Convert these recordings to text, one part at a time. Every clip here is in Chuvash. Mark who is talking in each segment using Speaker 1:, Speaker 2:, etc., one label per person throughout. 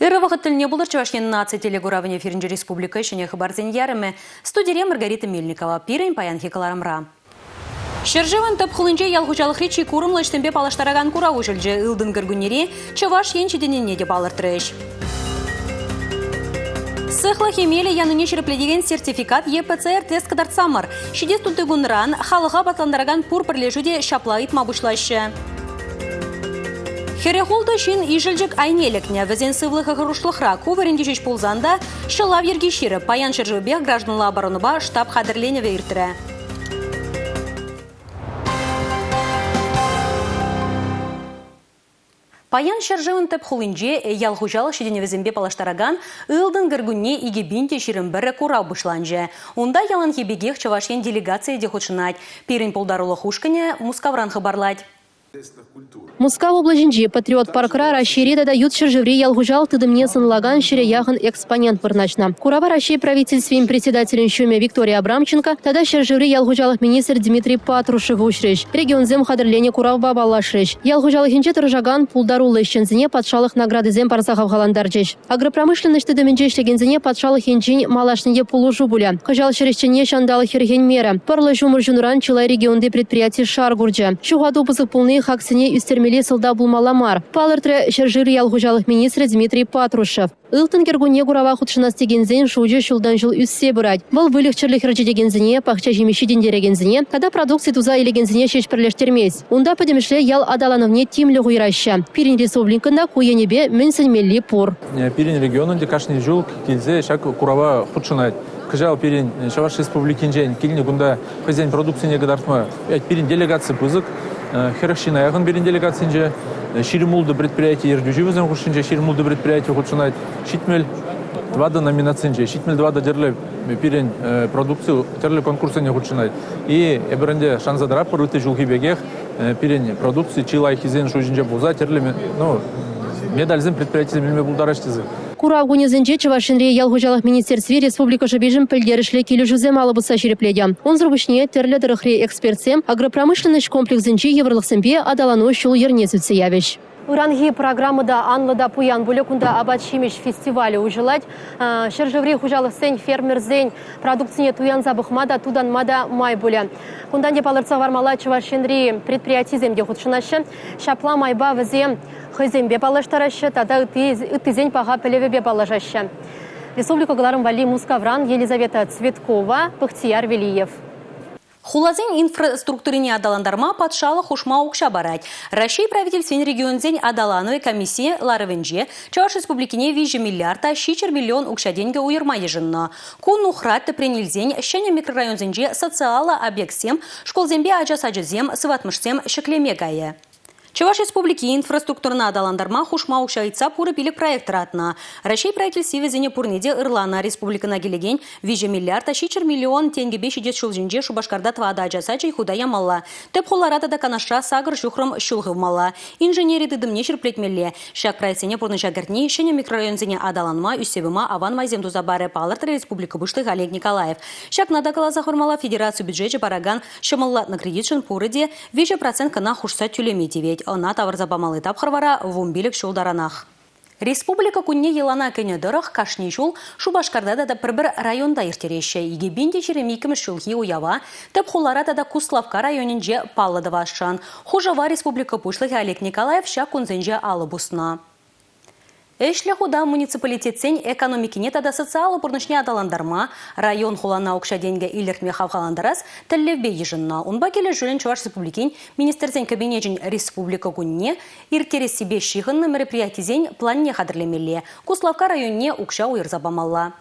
Speaker 1: Ырӑ вӑхӑт тӗлне пултӑр Чӑваш Ен наци телекуравӗн эфирӗнче республика ҫӗнӗ хыпарсен ярӑмӗ. Студире Маргарита Мельникова. Пирӗн паянхи кӑларӑмра. Ҫӗршывӑн тӗп хулинче ял хуҫалӑхри чи курӑмлӑ ӗҫсемпе паллаштаракан курав уҫӑлчӗ. Ылтӑн кӗркуннере Чӑваш Ен ҫитӗннине те палӑртрӗҫ. Сыхлӑх эмелӗ янине ҫирӗплетекен сертификат е ПЦР-тест кӑтартсамӑр. Ҫитес тунтикунран халӑха апатлантаракан пур пӗрлешӳ те ҫапла ыйтма пуҫлаҫҫӗ. Хӗрех ултӑ ҫын ишӗлчӗк айне лекнӗ. Вӗсен сывлӑхӗ хӑрушлӑхра. Ку вӗрентӳ ҫеҫ пулсан та ҫӑлав йӗрки ҫирӗп. Паян ҫӗршывӗпех гражданла оборонӑпа штаб хатӗрленӗвӗ иртрӗ. Паян ҫӗршывӑн тӗп хулинче ял хуҫалӑх ҫитӗнӗвӗсемпе паллаштаракан Ылтӑн кӗркунне 2021 курав пуҫланчӗ. Унта яланхи пекех Чӑваш Ен делегацийӗ те хутшӑнать. Пирӗн пултарулӑх ушкӑнӗ Мускавран хыпарлать.
Speaker 2: Мускав облаҫӗнчи Патриот паркра Раҫҫейри тата ют ҫӗршыври ял хуҫалӑх тытӑмне сӑнлакан ҫӗре яхӑн экспонент вырнаҫнӑ. Курава Раҫҫей Правительствин председателӗн ҫумӗ Виктория Абрамченко тата ҫӗршыври ял хуҫалӑх министрӗ Дмитрий Патрушев уҫрӗҫ. Регионсем хатӗрленӗ куравпа паллашрӗҫ. Ял хуҫалӑхӗнче тӑрӑшакан пултаруллӑ ӗҫченсене патшалӑх наградисем парса хавхалантарчӗҫ. Агропромышленноҫ тытӑмӗнче ӗҫлекенсене патшалӑх енчен малашне те пулӑшу пулӗ. Кӑҫал ҫӗр ӗҫченне ҫанталӑк хӗрхенмерӗ. Пӑрлӑ ҫумӑр ҫунӑран чылай регионти предприяти шар курчӗ. Ҫухату пысӑк пулни хаксене ӳстермелли сӑлтав пулмалла мар, палӑртрӗ ҫӗршыври ял хуҫалӑх министрӗ Дмитрий Патрушев. Ылтӑн кӗркунне курава хутшӑнас текенсен шучӗ ҫултан-ҫул ӳссе пырать. Вӑл выльӑх-чӗрлӗх ӗрчетекенсене, пахча ҫимӗҫ ҫитӗнтерекенсене тата продукци туса илекенсене ҫеҫ пӗрлештермест. Унта пӗтӗмӗшле ял аталанӑвне тимлӗх уйӑраҫҫӗ. Пирӗн республикӑн та ку енӗпе мӗн сӗнмелли пур.
Speaker 3: Пирӗн регионӑн те кашни ҫул килсе ҫак курава хутшӑнать. Кӑҫал пирӗн Чӑваш Республикинчен килнӗ кунта хӑйсен продукцине кӑтартма пирӗн делегаци пысӑк. 40 ҫынна яхӑн пирӗн делегацинче. 26 предприяти ертӳҫи вӗсем хушшинче 26 предприяти хутшӑнать. 74 номинацинче, 74 тӗрлӗ пирӗн продукци тӗрлӗ конкурссене хутшӑнать. И эпир ӗнтӗ шанса тӑратпӑр ытти ҫулхи пекех пирӗн продукци чи лайӑххисен шучӗнче пулса тӗрлӗ ну, медальсем предприятисем илме пултараҫ тесе.
Speaker 2: Курав кунӗсенче Чӑваш Енри ял хуҫалӑх министерстви республика шӑпишӗн пӗлтерӗшлӗ килӗшӳсем алӑ пусса ҫирӗплетӗ. Унсӑр пуҫне тӗрлӗ тӑрӑхри экспертсем агропромышленноҫ комплексӗнчи йывӑрлӑхсемпе аталану ҫул-йӗрне сӳтсе явӗҫ. Ыранхи программа та анлӑ та пуян пулӗ. Кунта апат-ҫимӗҫ фестивалӗ уҫӑлать. Ҫӗршыври хуҫалӑхсен, фермерсен продукцине туянса пӑхма та, тутанма та май пулӗ. Кунтан те палӑртса хӑвармалла, Чӑваш Енри предприятисем те хутшӑнаҫҫӗ. Ҫапла майпа вӗсем хӑйсемпе паллаштараҫҫӗ тата ыттисен паха пӗлӗвӗпе паллашаҫҫӗ. Республика кӑларӑм валли Мускавран Елизавета Цветкова, Бахтияр Велиев.
Speaker 1: Хуласен инфраструктурине аталантарма патшалӑх хушма укҫа парать. Раҫҫей правительствин регионсен аталанӑвӗ комиссийӗ ларӑвӗнче Чӑваш Республикине 3 миллиард та 700 миллион укҫа-тенкӗ уйӑрма йышӑннӑ. Ку нухрат тӗпрен илсен ҫӗнӗ микрорайонсенче социаллӑ объектсем, шкулсемпе ача сачӗсем, сыватмӑшсем ҫӗклеме кайӗ. Чӑваш Республики инфраструктурӑна аталантарма хушма укҫа ыйтса пурӗ пилӗк проект тӑратнӑ. Раҫҫей правительстви вӗсене пурне те ырланӑ. Республикӑна килекен 3 миллиард та 700 миллион тенкӗпе ҫитес ҫул ҫинче Шупашкарта тӑватӑ ача сачӗн хута ямалла. Тӗп хулара тата Канашра сакӑр ҫухрӑм ҫул хывмалла. Инженери тытӑмне ҫирӗплетмелле. Ҫак проектсене пурнӑҫа кӗртни ҫӗнӗ микрорайонсене аталанма, ӳссе пыма аван майсем туса парӗ, палӑртрӗ республика Пуҫлӑхӗ Олег Николаев. Ҫакна та каласа хӑвармалла, федераци бюджечӗ паракан ҫӑмӑллатнӑ кредитшӑн пурӗ те 3% кӑна хушса тӳлеме тивет. Ӑна тавӑрса памалли тапхӑр вара 15 ҫул таранах. Республика кунне йӑлана кӗнӗ тӑрӑх кашни ҫул Шупашкарта тата пӗр-пӗр районта ирттереҫҫӗ. 2022 ҫулхи уява тӗп хулара тата Куславкка районӗнче паллӑ тӑвасшӑн. Хушӑва республика Пуҫлӑхӗ Олег Николаев ҫак кунсенче алӑ пуснӑ. Ӗҫлӗ хута муниципалитетсен экономикине тата социаллӑ пурнӑҫне аталантарма, район-хулана укҫа-тенкӗ илӗртме хавхалантарас тӗллевпе йышӑннӑ. Унпа килӗшӳллӗн Чӑваш Республикин Министрсен Кабинечӗн Республика кунне ирттерессипе ҫыхӑннӑ мероприятисен планне хатӗрлемелле, Куславкка районне укҫа уйӑрса памалла.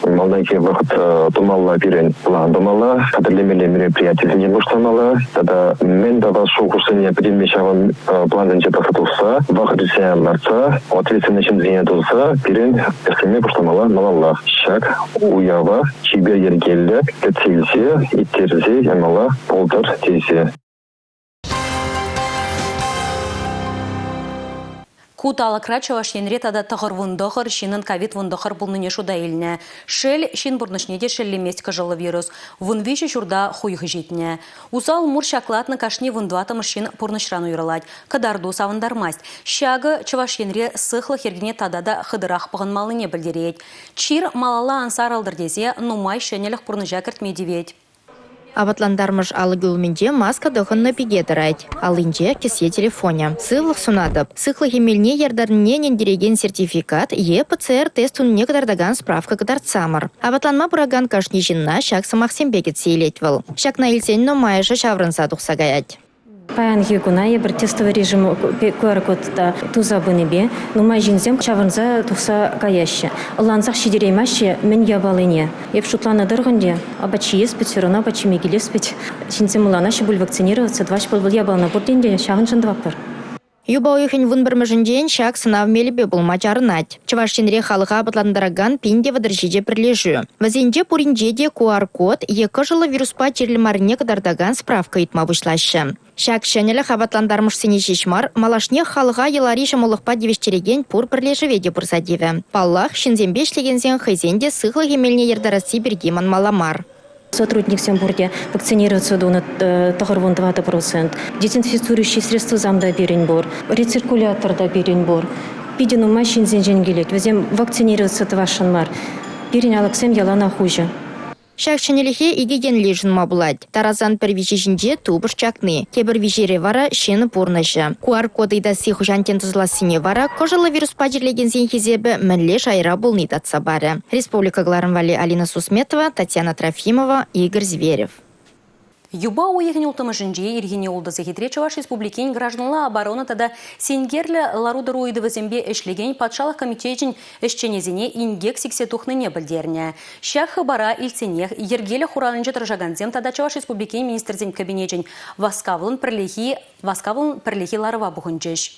Speaker 4: Малтанхи вӑхӑт тумалла пирӗн план тумалла, хатӗрлемелле мероприятисене пуҫламалла тата мӗн тӑвас шухӑшсене пӗтӗмпе ҫавӑн плансенче пӑхса тухса, вӑхӑтӗсене лартса, ответственнӑй ҫынсене туса пирӗн ӗҫлеме пуҫламалла малалла. Ҫак уява чипер йӗркеллӗ кӗтсе илсе ирттерсе ямалла пултӑр тесе.
Speaker 1: Ку талӑкра Чӑваш Енре тата 99 ҫыннӑн ковид-19 пулнине шута илнӗ. Шел, ҫын пурнӑҫне те шеллемест кӑшӑллӑ вирус. 13 ҫурта хуйхӑ ҫитнӗ. Усал мур ҫаклатнӑ кашни вунтӑваттӑмӗш ҫын пурнӑҫран уйрӑлать. Кӑтарту савӑнтармасть. Ҫакӑ Чӑваш Енре сыхлӑх йӗркине тата та хытӑрах пӑхӑнмаллине пӗлтерет. Чир малалла ан сарӑлтӑр тесе нумай ҫӗнӗлӗх пурнӑҫа кӗртме тивет.
Speaker 5: Апатлантармӑш алӑкӗ умӗнче маска тӑхӑннӑ пике тӑрать. Аллинче кӗсье телефонӗ. Сывлӑх сунатӑп. Сыхлӑх эмелне яртарнине ӗнентерекен сертификат е ПЦР-тест тунине кӑтартакан справка кӑтартсамӑр. Апатланма пыракан кашни ҫынна ҫак сӑмахсемпе кӗтсе илет вӑл. Ҫакна илсен нумайӑшӗ ҫаврӑнса тухса каять.
Speaker 6: Паянхи куна эпир тестовый режим QR-код та туса пынипе нумай ҫынсем ҫаврӑнса тухса каяҫҫӗ. Ӑнлансах ҫитереймеҫҫӗ мӗн япалине. Эп шутланӑ тӑрӑх ӗнтӗ апат ҫиес пит, все равно апат ҫиме килес пит. Ҫынсем ӑнланаҫҫӗ пуль вакцинироваться тӑваҫ пуль вӑл япалана пурте ӗнтӗ ҫавӑншӑн тӑватпӑр.
Speaker 5: Юпа уйӑхӗн 11-мӗшӗнчен ҫак сӑнав мелӗпе пулма чарӑнать. Чӑваш Енре халӑха апатлантаракан 1037 пӗрлешӳ. Вӗсенче пуринче те QR-код е кӑшӑллӑ вируспа чирлӗ маррине кӑтартакан справка ыйтма пуҫлаҫҫӗ. Ҫак ҫӗнӗлӗх апатлантармӑшсене ҫеҫ мар, малашне халӑха йӑлари ҫӑмӑллӑхпа тивӗҫтерекен пур пӗрлешӗве те пырса тивӗ. Паллах, ҫынсемпе ӗҫлекенсен хӑйсен те сыхлӑх эмелне йӑртарасси пирки манмалла мар.
Speaker 6: Сотрудниксем пурте вакцинироваться тунӑ 94%. Дезинфицирующие средствӑсем та пирӗн пур, рециркулятор та пирӗн пур. Питӗ нумай ҫынсенчен килет. Вӗсем вакцинироваться тӑвасшӑн мар. Пирӗн алӑксем яланах уҫӑ.
Speaker 5: Ҫак ҫӗнӗлӗхе икӗ енлӗ йышӑнма пулать. Тарасан пӗр виҫи ҫинче тупӑш чакни, тепӗр виҫере вара ҫын пурнӑҫӗ. QR-код ыйтасси хӑҫан тен тӑсӑлассине вара кӑшӑллӑ вируспа чирлекенсен хисепӗ мӗнле шайра пулни татса парӗ. Республика кӑларӑм валли Алина Сусметова, Татьяна Трофимова, Игорь Зверев.
Speaker 1: Юпа уйӑхӗн улттӑмӗшӗнче ирхине ултӑ сехетре Чӑваш Республикин гражданла оборона тата синкерлӗ лару-тӑру ыйтӑвӗсемпе ӗҫлекен патшалӑх комитечӗн ӗҫченӗсене инкек сиксе тухнине пӗлтернӗ. Ҫак хыпара илтсенех йӗркелӗх хуралӗнче тӑрӑшакансем тата Чӑваш Республикин Министрсен Кабинечӗн васкавлӑн пӗрлехи васкавлӑн пӗрлехи ларӑва пухӑнчӗҫ.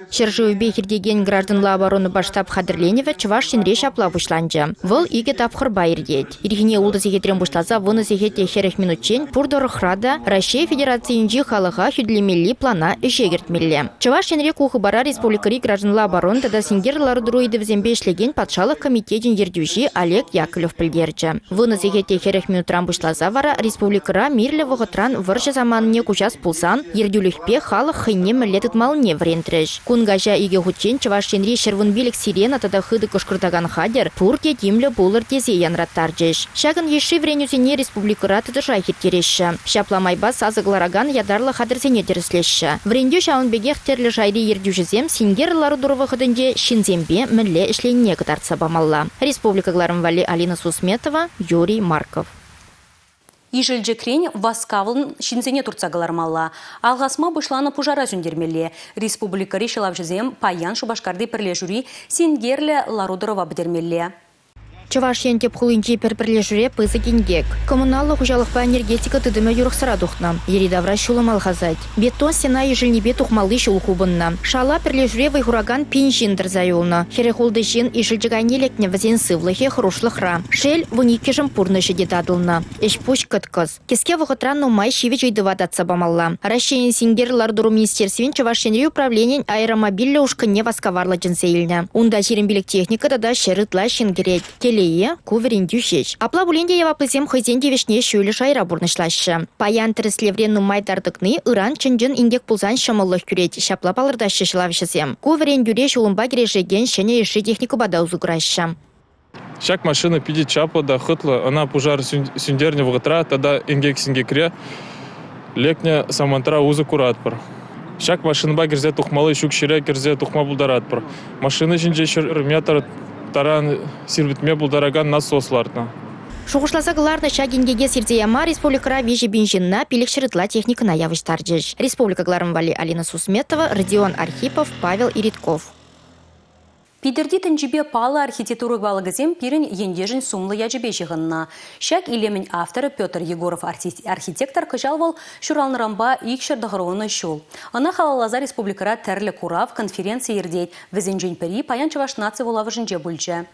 Speaker 5: Ҫӗршывӗпе иртекен гражданла оборонӑпа штаб хатӗрленӗвӗ Чӑваш Енре ҫапла пуҫланчӗ. Вӑл икӗ тапхӑрпа иртет. Ирхине ултӑ сехетрен пуҫласа вунӑ сехет те 40 минутчен пур тӑрӑхра та Раҫҫей Федерацийӗнчи халӑха хӳтӗлемелли плана ӗҫе кӗртмелле. Чӑваш Енре ку хыпара республикӑри гражданла оборона тата синкер лару-тӑру ыйтӑвӗсемпе ӗҫлекен патшалӑх комитечӗн ертӳҫи Олег Яковлев пӗлтерчӗ. Вунӑ сехет те 40 минутран пуҫласа вара республикӑра мирлӗ вӑхӑтран вӑрҫӑ саманине куҫас пулсан ертӳлӗхпе халӑх хӑйне мӗнле тытмаллине вӗрентрӗҫ. Кун каҫа икӗ хутчен Чӑваш Енри 115 сирена тата хытӑ кӑшкӑртакан хатӗр пурте тимлӗ пулӑр тесе янраттарчӗҫ. Ҫакӑн йышши вӗренӳсене республикӑра тӑтӑшах ирттереҫҫӗ. Ҫапла майпа сасӑ кӑларакан ятарлӑ хатӗрсене тӗрӗслеҫҫӗ. Вӗрентӳ ҫавӑн пекех тӗрлӗ шайри ертӳҫӗсем синкер лару-тӑру вӑхӑтӗнче ҫынсемпе мӗнле ӗҫленине кӑтартса памалла. Республика кӑларӑм валли Алина Сусметова, Юрий Марков.
Speaker 1: Ишӗлчӗкрен васкавлӑн ҫынсене туртса кӑлармалла. Алхасма пуҫланӑ пушара сӳнтермелле. Республикӑри ҫӑлавҫӑсем паян Шупашкарти пӗрлешӳри синкерлӗ лару-тӑрӑва пӗтермелле.
Speaker 5: Чӑваш Ен тӗп хулинчи пӗр пӗрлешӳре пысӑк инкек. Коммуналлӑ хуҫалӑхпа энергетика тытӑмӗ юрӑхсӑра тухнӑ. Йӗри-тавра ҫулӑм алхасать. Бетон стена ишӗлнипе тухмалли ҫул хупӑннӑ. Шала пӗрлешӳре вӑй хуракан пин ҫын тӑрса юлнӑ. 46 ҫын ишӗлчӗк айне лекнӗ, вӗсен сывлӑхӗ хӑрушлӑхра. Шел, вуниккӗшӗн пурнӑҫӗ те татӑлнӑ. Ӗҫ-пуҫ кӑткӑс. Кӗске вӑхӑтра нумай ҫивӗч ыйтӑва татса памалла. Раҫҫейӗн синкер лару-тӑру министерствин Чӑваш Енри управленийӗн аэромобильлӗ ушкӑнне васкаварлӑ чӗнсе илнӗ. Унта 25 техника тата 100 ытла ҫын кӗрет. Телее, ку вӗрентӳ ҫеҫ. Апла пулин те яваплисем хӑйсен тивӗҫне ҫӳллӗ шайра пурнӑҫлаҫҫӗ. Паян тӗрӗслевре нумай тар тӑкни ыран чӑн-чӑн инкек пулсан ҫӑмӑллӑх кӳрет, ҫапла палӑртаҫҫӗ ҫӑлавҫӑсем. Ку вӗрентӳре ҫулӑмпа кӗрешекен ҫӗнӗ йышши техникӑпа та усӑ кураҫҫӗ.
Speaker 7: Ҫак машина питӗ чаплӑ та хӑтлӑ. Ӑна пушар сӳнтернӗ вӑхӑтра тата инкек-синкекре лекнӗ самантра усӑ куратпӑр. Ҫак машинӑпа кӗрсе тухмалли ҫук ҫӗре кӗрсе тухма пултаратпӑр. Машина ҫинче 100 метр таран сирпӗтме пултаракан насос лартнӑ.
Speaker 5: Шухӑшласа кӑларнӑ ҫак инкеке сирсе яма республикӑра 3,000 ҫынна 500 ытла техникӑна явӑҫтарчӗҫ. Республика кӑларӑм валли Алина Сусметова, Родион Архипов, Павел Иритков.
Speaker 1: Питӗрти тӗнчипе паллӑ архитектура палӑкӗсем пирӗн ентешӗн сумлӑ ячӗпе ҫыхӑннӑ. Ҫак илемӗн авторӗ Петр Егоров архитектор кӑҫал вӑл ҫуралнӑранпа 290 ҫул. Ӑна халалласа республикӑра тӗрлӗ курав, конференци иртет. Вӗсенчен пӗри паян Чӑваш наци вулавӑшӗнче пулчӗ.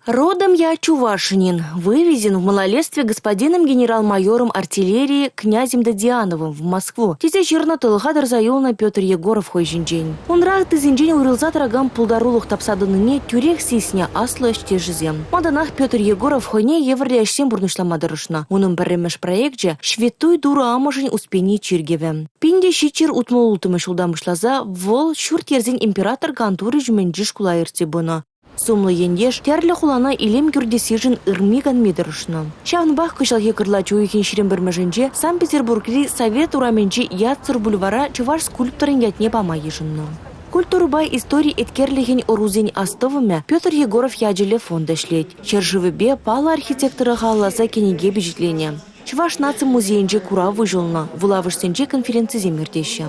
Speaker 8: Родом я чувашинин, вывезен в малолетстве господином генерал-майором артиллерии князем Додиановым в Москву, тесе ҫырнӑ тӑлӑха тӑрса юлнӑ Петр Егоров хӑй ҫинчен. Унра ыттисенчен уйрӑлса тӑракан пултарулӑх тапса тӑнине тӳрех сиснӗ аслӑ ӗҫтешӗсем. Малтанах Петр Егоров хӑйне евӗрлӗ ӗҫсем пурнӑҫлама тӑрӑшнӑ. Унӑн пӗрремӗш проекчӗ Ҫветтуй Турӑ Амӑшӗн Успени чиркӗвӗ. 1766 ҫултан пуҫласа вӑл ҫурт-йӗрсен император кантурӗ ҫумӗнчи шкула ертсе пынӑ. Сумлӑ ентеш тӗрлӗ хулана илем кӳртессишӗн ырми-канми тӑрӑшнӑ. Ҫавӑнпах кӑҫалхи кӑрлач уйӑхӗн 21-мӗшӗнче Санкт-Петербургри Совет урамӗнчи ятсӑр бульвара чӑваш скульпторӗн ятне пама йышӑннӑ. Культурӑпа истори еткерлӗхӗн ӑрусен астӑвӑмӗ Петр Егоров ячӗллӗ фонд ӗҫлет. Ҫӗршывӗпе паллӑ архитектора халалласа кӗнеке пичетленӗ. Чӑваш наци музейӗнче курав уҫӑлнӑ, вулавӑшсенче конференцисем иртеҫҫӗ.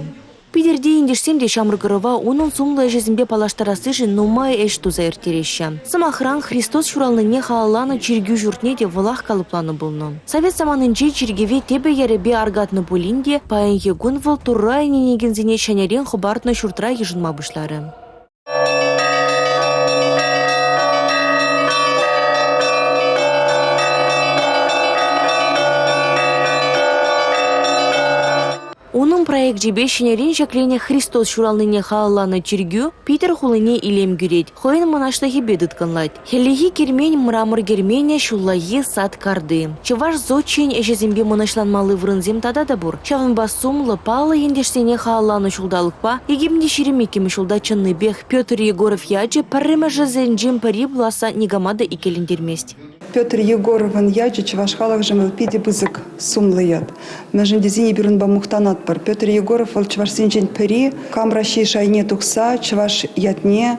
Speaker 8: Питӗрти ентешсем те ҫамрӑк ӑрӑва унӑн сумлӑ ӗҫӗсемпе паллаштарассишӗн нумай ӗҫ туса ирттереҫҫӗ. Сӑмахран, Христос ҫуралнине халалланӑ чиркӳ ҫуртне те вӑлах калӑпланӑ пулнӑ. Совет саманинче чиркӗве тӗпӗ-йӗрӗпе аркатнӑ пулин те паянхи кун вӑл Турра ӗненекенсене ҫӗнӗрен хӑпартнӑ ҫуртра йышӑнма пуҫларӗ. Унӑн проекчӗпе ҫӗнӗрен ҫӗкленӗ Христос ҫуралнине халалланӑ чиркӳ Питӗр хулине илем кӳрет, хӑйӗн мӑнаҫлӑхӗпе тыткӑнлать. Хӗллехи кермен мрамор керменӗ, ҫуллахи сад карти. Чӑваш зодчийӗн ӗҫӗсемпе мӑнаҫланмалли вырӑнсем тата та пур. Ҫавӑнпа сумлӑ, паллӑ ентешсене халалланӑ ҫулталӑкпа 2022 ҫулта чӑннипех Петр Егоров ячӗ пӗрремӗшӗсенчен пӗри пуласса никама та иккӗлентермест.
Speaker 9: Петр Егоровӑн ячӗ чӑваш халӑхшӑн вӑл питӗ пысӑк сумлӑ ят. Мӗншӗн тесен эпир унпа мухтанатпӑр. Петр Егоров вӑл чӑвашсенчен пӗри кам Раҫҫей шайне тухса чӑваш ятне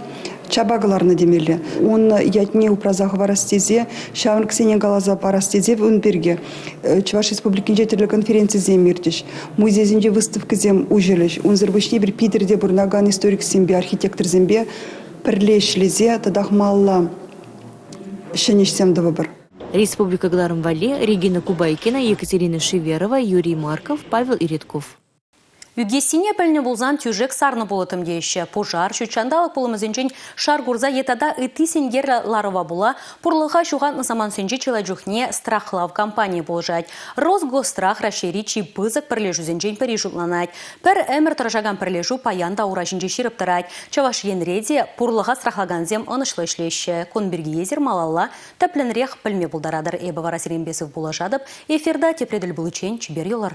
Speaker 9: чапа кӑларнӑ темелле. Ун ятне упраса хӑварас тесе, ҫамрӑксене каласа парас тесе ун пирки Чӑваш Республикинче тӗрлӗ конференцисем иртӗҫ, музейсенче выставкӑсем уҫӑлӗҫ. Унсӑр пуҫне эпир Питӗрте пурӑнакан историксемпе, архитекторсемпе пӗрле ӗҫлесе татах малалла ҫӗнӗ ӗҫсем тӑвӑпӑр.
Speaker 8: Республика кӑларӑм валли Регина Кубайкина, Екатерина Шиверова, Юрий Марков, Павел Иретков.
Speaker 1: Ӳкессине пӗлнӗ пулсан тӳшек сарнӑ пулӑттӑм теҫҫӗ. Пушар, ҫутҫанталӑк пулӑмӗсенчен шар курса е тата ытти синкерлӗ ларӑва пула пурлӑха ҫухатнӑ самантсенче чылай чухне страхлав компанийӗ пулӑшать. Росгосстрах Раҫҫейри чи пысӑк пӗрлешӳсенчен пӗри шутланать. Пӗр ӗмӗр тӑрӑшакан пӗрлешӳ паян та ура ҫинче ҫирӗп тӑрать. Чӑваш Енре те пурлӑха страхлакансем ӑнӑҫлӑ ӗҫлеҫҫӗ. Кун пирки эсир малалла тӗплӗнрех пӗлме пултаратӑр. Эпӗ вара сирӗнпе сывпуллашатӑп. Эфирта тепре тӗл пуличчен чипер юлӑр.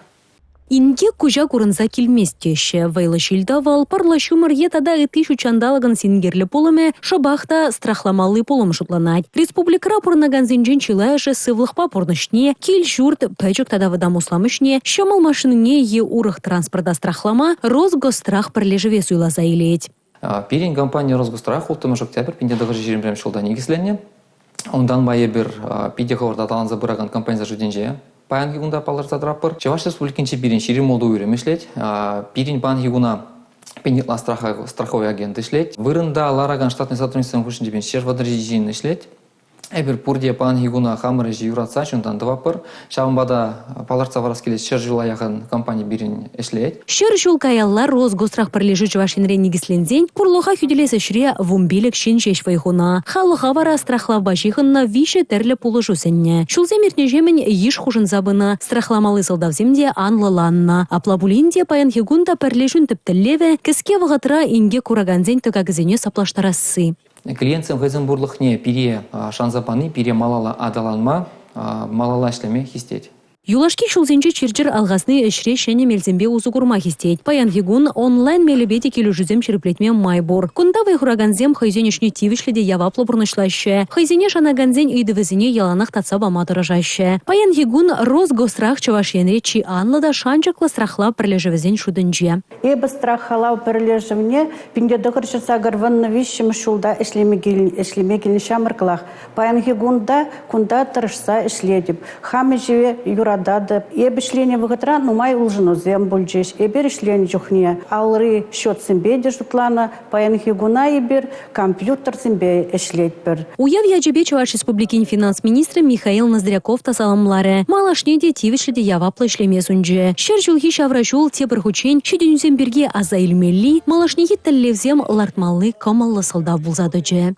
Speaker 1: Инкек куҫа курӑнса килмест теҫҫӗ. Вӑйлӑ ҫил-тӑвӑл, пӑрлӑ ҫумӑр е тата ытти ҫутҫанталӑкӑн синкерлӗ пулӑмӗ шӑпах та страхламалли пулӑм шутланать. Республикӑра пурӑнакансенчен чылайӑшӗ сывлӑхпа пурнӑҫне, кил-ҫурт, пӗчӗк тата вӑтам услам ӗҫне, ҫӑмӑл машинине е урӑх транспорта страхлама Росгосстрах пӗрлешӗве суйласа илет.
Speaker 10: Пирӗн компани Росгосстрах 6 октябрь 1921 ҫулта никӗсленнӗ. Унтанпа эпир питӗ хӑвӑрт аталанса пыракан компанисен шутӗнче паянхи кунта палӑртса тӑратпӑр. Чӑваш Республикинче пирӗн 26 уйрӑм ӗҫлет. Пирӗн паянхи куна пин ытла страховой агент ӗҫлет. Вырӑнта ларакан штатный сотрудниксем хушшинче пин 137 ҫын ӗҫлет. Эпир пурте паянхи куна хамӑр ӗҫе юратса чунтан тӑватпӑр. Ҫавӑнпа та палӑртса парас килет, 100 ҫула яхӑн компани пирӗн ӗҫлет.
Speaker 1: 100 ҫул каялла Росгосстрах пӗрлешӳ Чӑваш Енре никӗсленсен пурлӑха хӳтӗлес ӗҫре 15 ҫын ҫеҫ вӑй хунӑ. Халӑха вара страхлавпа ҫыхӑннӑ виҫӗ тӗрлӗ пулӑшу сӗннӗ. Ҫулсем иртнӗҫемӗн йыш хушӑнса пынӑ, страхламалли сӑлтавсем те анлӑланнӑ. Апла пулин те паянхи кун та пӗрлешӳн тӗп тӗллевӗ – кӗске вӑхӑтра инкек куракансен тӑкакӗсене саплаштарасси.
Speaker 10: Клиентсем хӑйсен пурлӑхне пире шанса пани пире малалла аталанма, малалла ӗҫлеме хистет.
Speaker 1: Юлашки ҫулсенче чир-чӗр алхасни ӗҫре ҫӗнӗ мелсемпе усӑ курма хистет. Паянхи кун онлайн мелӗпе те килӗшӳсем ҫирӗплетме май пур. Кунта вӑй хуракансем хӑйсен ӗҫне тивӗҫлӗ те яваплӑ пурнӑҫлаҫҫӗ. Хӑйсене шанакансен ыйтӑвӗсене яланах татса пама тӑрӑшаҫҫӗ. Паянхи кун Росгосстрах Чӑваш Енре чи анлӑ та шанчӑклӑ страхлав пӗрлешӗвӗсен шутӗнче.
Speaker 11: Эпӗ страхлав пӗрлешӗвне 1983 ҫулта ӗҫлеме ӗҫлеме килнӗ ҫамрӑклах. Паянхи кун та кунта тӑрӑшса ӗҫлетӗп. Хам ӗҫе юрататӑп. Эпӗ ӗҫленӗ вӑхӑтра нумай улшӑнусем пулчӗҫ. Эпир ӗҫленӗ чухне алри счетсемпе те шутланӑ. Паянхи куна эпир компьютерсемпе ӗҫлетпӗр.
Speaker 1: Уяв ячӗпе Чӑваш Республикин финанс министрӗ Михаил Ноздряков та саламларӗ. Малашне те тивӗҫлӗ те яваплӑ ӗҫлеме сунчӗ. 100 ҫулхи ҫавра ҫул тепӗр хутчен ҫитӗнӳсем пирки аса илмелли, малашнехи тӗллевсем лартмалли кӑмӑллӑ сӑлтав пулса тӑчӗ.